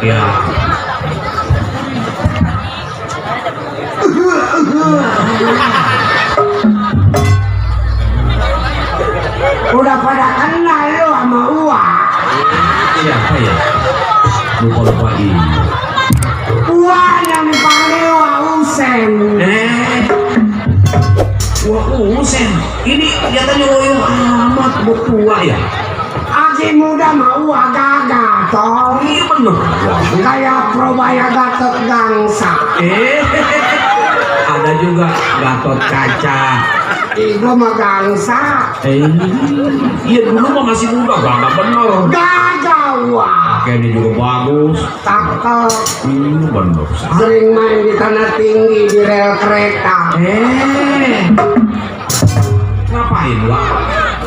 Ya. Udah pada kenal lu sama Uwa. Siapa ya? Lupa ini. Uwa yang dipanggil Uwa Usen. Wah, Usen. Ini kelihatannya loyo amat bertua ya. Aki muda mah Uwa gagah toh. Iya bener. Kayak Probaya Gatot Gangsa. Ada juga Gatot Kaca. Ibu mah Gangsa. Iya dulu mah masih muda, gak bener. Gagah Uwa. Kayaknya juga bagus. Cakep. Bener. Sering main di tanah tinggi di rel kereta. Ngapain, Wak?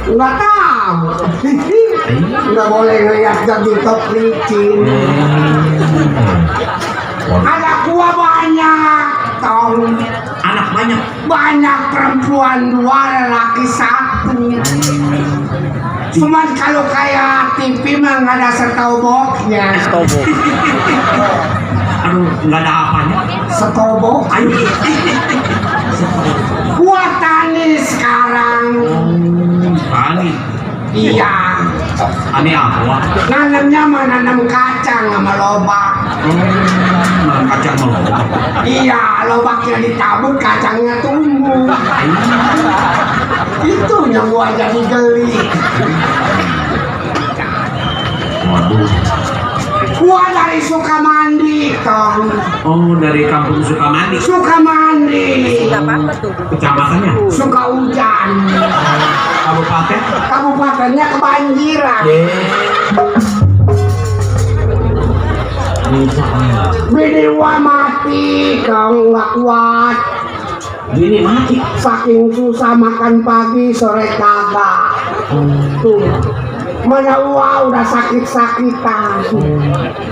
Nggak tahu. Nggak boleh ngeliat jadi top licin. Anak gua banyak, Tong. Anak banyak. Banyak perempuan 2, lelaki 1. Cuman kalau kayak TV mah nggak ada setoboknya. Aduh, nggak ada apanya. Setobok. Gua tani sekarang. Tani. Iya. Tani apa, Wak? Nanamnya mah nanam kacang sama lobak. Kacang melobak. Iya, lobaknya ditabur, kacangnya tumbuh. Itu yang gua jadi geli. Waduh. Gua dari Sukamandi, Tong. Oh, dari kampung Sukamandi. Sukamandi. Kecamatannya? Suka hujan. Kabupaten? Kabupatennya kebanjiran. Bini gua mati, Tong, nggak kuat. Bini mati. Saking susah makan pagi, sore kagak. Tuh. Mana Uwa udah sakit-sakitan.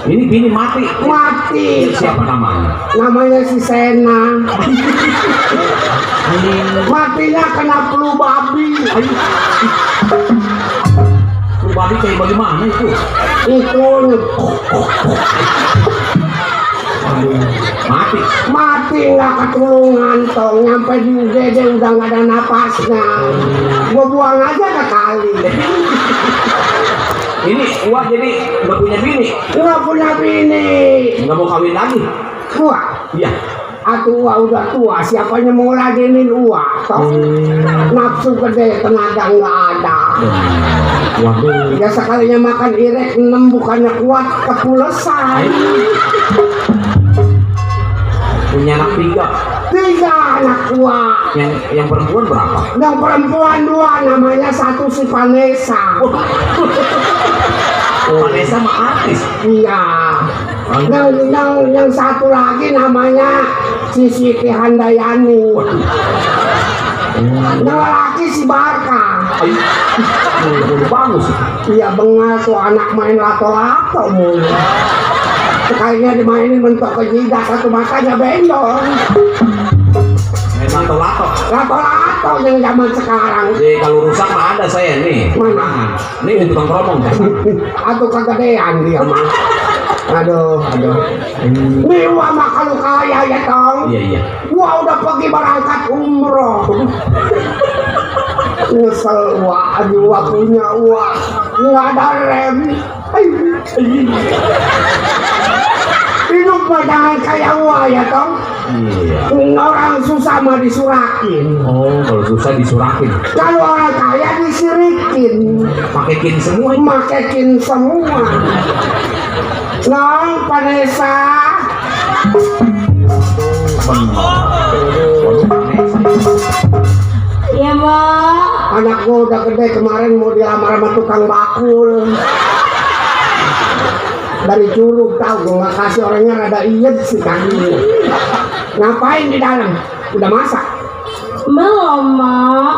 Ini bini mati. Mati. Siapa namanya? Namanya si Sena. Matinya kena flu babi. Flu babi kayak bagaimana itu? Itu Mati. mati nggak ketulungan, Tong. Nyampe di UGD udah nggak ada napasnya. Gua buang aja ke kali. Ini Uwa jadi nggak punya bini? Nggak punya bini. Nggak mau kawin lagi? Tua. Iya. Atuh Uwa udah tua, siapanya mau ladenin Uwa? Toh nafsu gede, tenaga nggak ada. Waduh. Ya sekalinya makan irek 6 bukannya kuat, kepulesan. Punya anak 3 anak Uwa. Yang perempuan berapa? Yang perempuan 2, namanya satu si Vanessa. Vanessa mah artis. Iya. Yang satu lagi namanya si Siti Handayani. Yang laki si Barka. Bagus. Iya bengal tuh anak main lato-lato mulu. Sekalinya dimainin bentuk kejidat, satu matanya bendol. Main lato-lato. Lato-lato yang zaman sekarang. Jadi kalau rusak mah ada saya nih. Mana? Nih tukang keromong. Atau kegedean dia mah. Aduh. Nih Uwa mah kalau kaya ya Tong. Iya. Gua udah pergi berangkat umroh. Nyesel Uwa, Uwa punya Uwa nggak ada rem. Hidup mah jangan kayak Uwa ya Tong. Iya. Orang susah mah disurakin. Oh, kalau susah disurakin. Kalau orang kaya disirikin. Pakai kin semua. Makekin semua. Nong Vanessa. Iya, Mbak. Anak gua udah gede, kemarin mau dilamar sama tukang bakul. Dari Curug tahu, gua nggak kasih orangnya rada iyet sih kaki. Ngapain di dalam? Udah masak? Belum, Mak.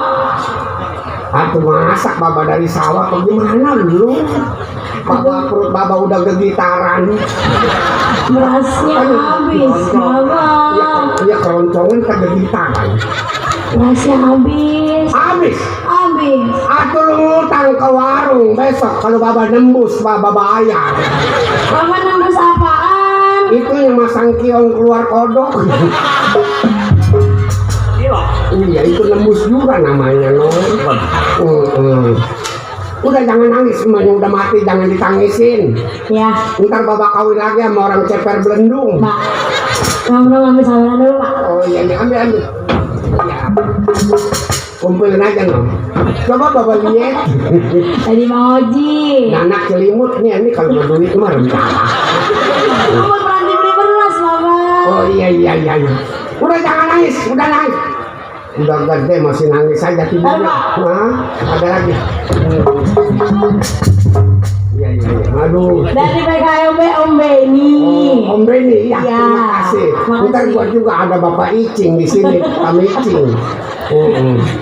Atuh masak baba dari sawah atau gimana lu? Baba perut baba udah gegitaran. Berasnya habis, Bapak. Iya keroncongan kegegitaran. Berasnya habis. Habis. Habis. Atuh lu ngutang ke warung besok kalau baba nembus baba bayar. Bapak nembus apaan? kiong keluar kodok. Iya. Iya itu nembus juga namanya no. Udah jangan nangis, semuanya udah mati jangan ditangisin. Ya. Ntar bapak kawin lagi sama orang ceper belendung. Pak. Kamu ngambil saweran dulu Pak. Oh iya nih ambil. Ya. Kumpulin aja no. Coba bapak lihat. Tadi Bang Oji. Anak celimut nih ini kalau berduit mah rencana. Kamu berhenti beli beras Bapak. Oh iya. Udah jangan nangis, udah nangis. Udah gede masih nangis saja tidurnya. Nah, ada lagi. Iya. Aduh. Dari PKMB Om Beni. Om Beni, ya, Ya, terima kasih. Ntar makasih. gua juga ada Bapak Icing di sini, kami Icing.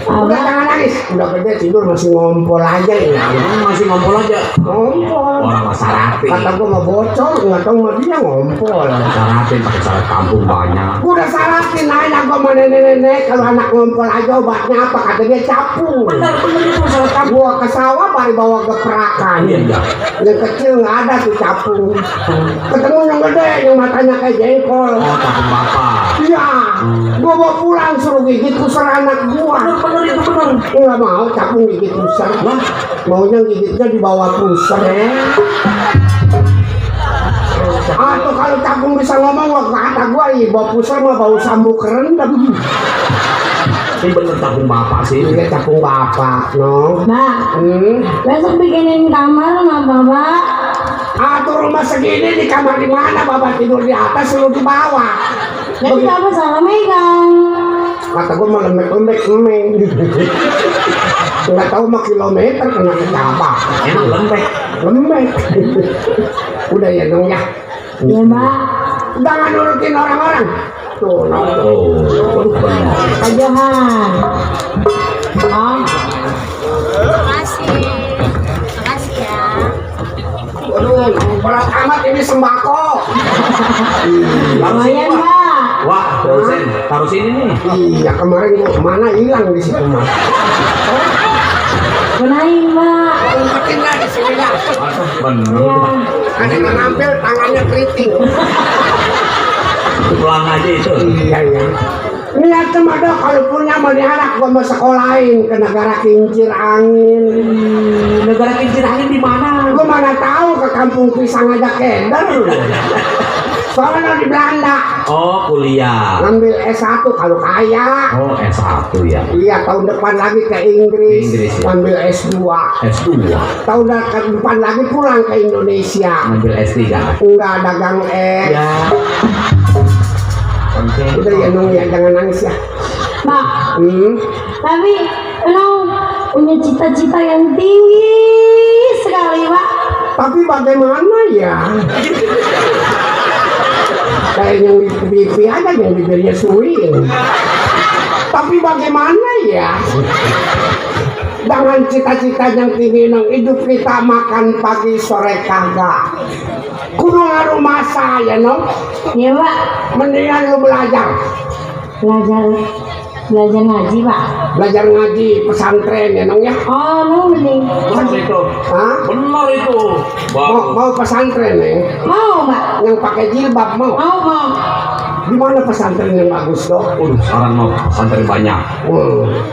Udah jangan nangis, udah gede tidur masih ngompol aja ya. Masih ngompol aja. Ngompol. Orang Sarati. Kata gua mau bocor, nggak tahu mau dia ngompol. Sarati pakai syarat kampung banyak. Gua udah saratin aja gua sama nenek-nenek kalau anak ngompol aja obatnya apa kata dia capung. Bener itu syarat kampung. Gua ke sawah baru bawa geprakan. Iya. Yang kecil nggak ada tuh capung. Ketemu yang gede yang matanya kayak jengkol. Oh, kampung bapak. Iya, gua bawa pulang suruh gigit pusar anak gua. Bener itu bener. Nggak mau capung gigit pusar. Wah, maunya gigitnya di bawah pusar. Atau kalau capung bisa ngomong kata gua, bawa pusar mah bau sambuk rendem. Ini bener kampung bapak sih. Ini capung bapak, no. Mbak, besok bikinin kamar sama Bapak. Atau rumah segini di kamar di mana bapak tidur di atas lu di bawah. Jadi Bapak salah megang. Kata gua mau lembek-lembek emeng. Nggak tahu mah kilometer kena kecabak. Emang lembek. Lembek. Udah ya dong ya. Ya Mbak. Jangan nurutin orang-orang. Tuh, no. Oh, bener. Pak Johan. Oh, Makasih ya. Waduh, berat amat ini sembako. lumayan Mbak. Wah, dosen, taruh sini nih. Iya, kemarin gua kemana hilang di situ mah. Benahin Mbak. Umpetin lah di sini lah. Aduh, bener. Ya. Ada yang ngambil tangannya keriting. Pulang aja itu. Iya. Niat cuma dok kalau punya mau anak gua mau sekolahin ke negara kincir angin. Negara kincir angin di mana? Gua mana tahu ke kampung pisang aja keder. Soalnya di Belanda Oh, kuliah. ngambil S1 kalau kaya. Oh, S1 ya. Iya tahun depan lagi ke Inggris, Inggris, ya. ngambil S2. S2. Tahun depan lagi pulang ke Indonesia. Ngambil S3. Enggak dagang es. Ya. Oke. Udah ya nung ya jangan nangis ya. Mbak, tapi Enong punya cita-cita yang tinggi sekali Pak. Tapi bagaimana ya? Kayak yang di TV aja yang bibirnya suing. Tapi bagaimana ya? Dengan cita-cita yang tinggi nang hidup kita makan pagi sore kagak. Kudu ngaruh masa ya no. Ya Pak. Mendingan lu belajar ngaji Pak. Belajar ngaji pesantren ya nong ya. Oh, nu mending. Benar itu. Hah? Benar itu. Mau pesantren nih? Mau Mbak. Yang pakai jilbab mau? Mau. Di mana pesantren yang bagus dok? Sekarang mau santri banyak.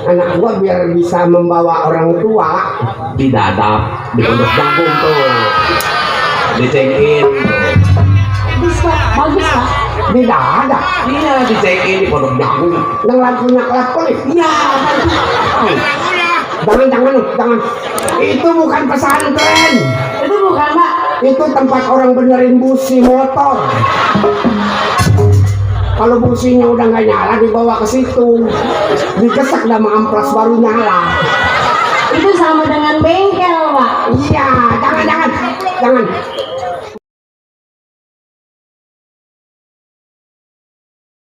Anak gua biar bisa membawa orang tua. Di dadap, di pondok jagung tuh. Dicengin. Bagus Pak. Bagus Pak. Tidak ada. Iya, dicengin di pondok jagung. Yang lampunya kelap kelip. Iya. Jangan. Itu bukan pesantren. Itu bukan Pak. Itu tempat orang benerin busi motor. Kalau businya udah nggak nyala dibawa ke situ, digesek sama amplas baru nyala. Itu sama dengan bengkel Pak. Iya, jangan.